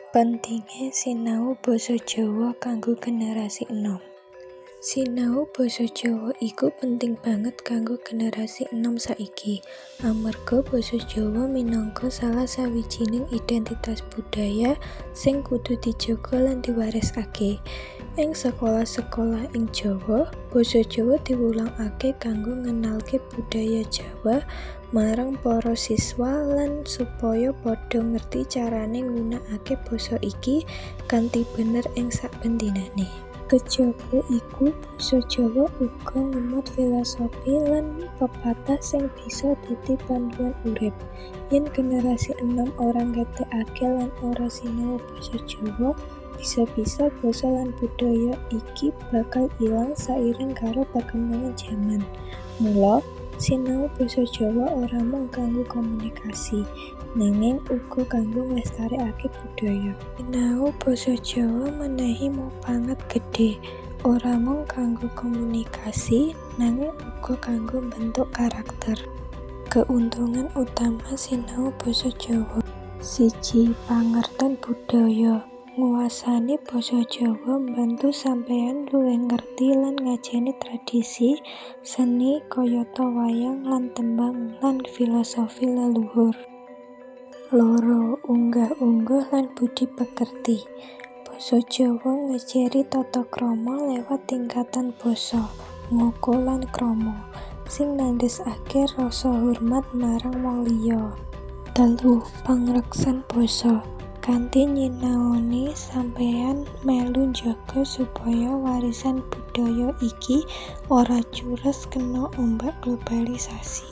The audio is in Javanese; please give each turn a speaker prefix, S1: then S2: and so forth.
S1: Pentinge sinau basa Jawa kanggo generasi enom. Sinau basa Jawa iku penting banget kanggo generasi enom saiki. Amarga basa Jawa minangka salah sawijining identitas budaya sing kudu dijaga lan diwarisake. Ing sekolah-sekolah ing Jawa, basa Jawa diwulangake kanggo ngenalke budaya Jawa marang para siswa lan supaya padha ngerti carane nggunakake basa iki kanthi bener ing saben dinane. Kejaba iku, basa Jawa uga ngemot filosofi lan pepatah sing bisa dadi panduan urip. Yen generasi enom ora nggatekake lan ora sinau basa Jawa, bisa-bisa basa lan budaya iki bakal ilang sairing karo perkembangan jaman. Mula, sinau basa Jawa ora mung kanggo komunikasi, nanging uga kanggo nglestarekake budaya. Sinau basa Jawa menehi mupangat gedhe, ora mung kanggo komunikasi, nanging uga kanggo mbentuk karakter. Keuntungan utama sinau basa Jawa. 1. Pangerten budaya. Nguwasani basa Jawa mbantu sampeyan luwih ngerti lan ngajeni tradisi, seni kayata wayang lan tembang lan filosofi leluhur. 2. Unggah-ungguh lan budi pekerti. Basa Jawa ngajari tata krama lewat tingkatan basa, ngoko lan krama, sing nandhasake rasa hormat marang wong liya. 3. Pangreksan basa. Kanthi nyinaoni, sampeyan melu njaga supaya warisan budaya iki ora cures kena ombak globalisasi.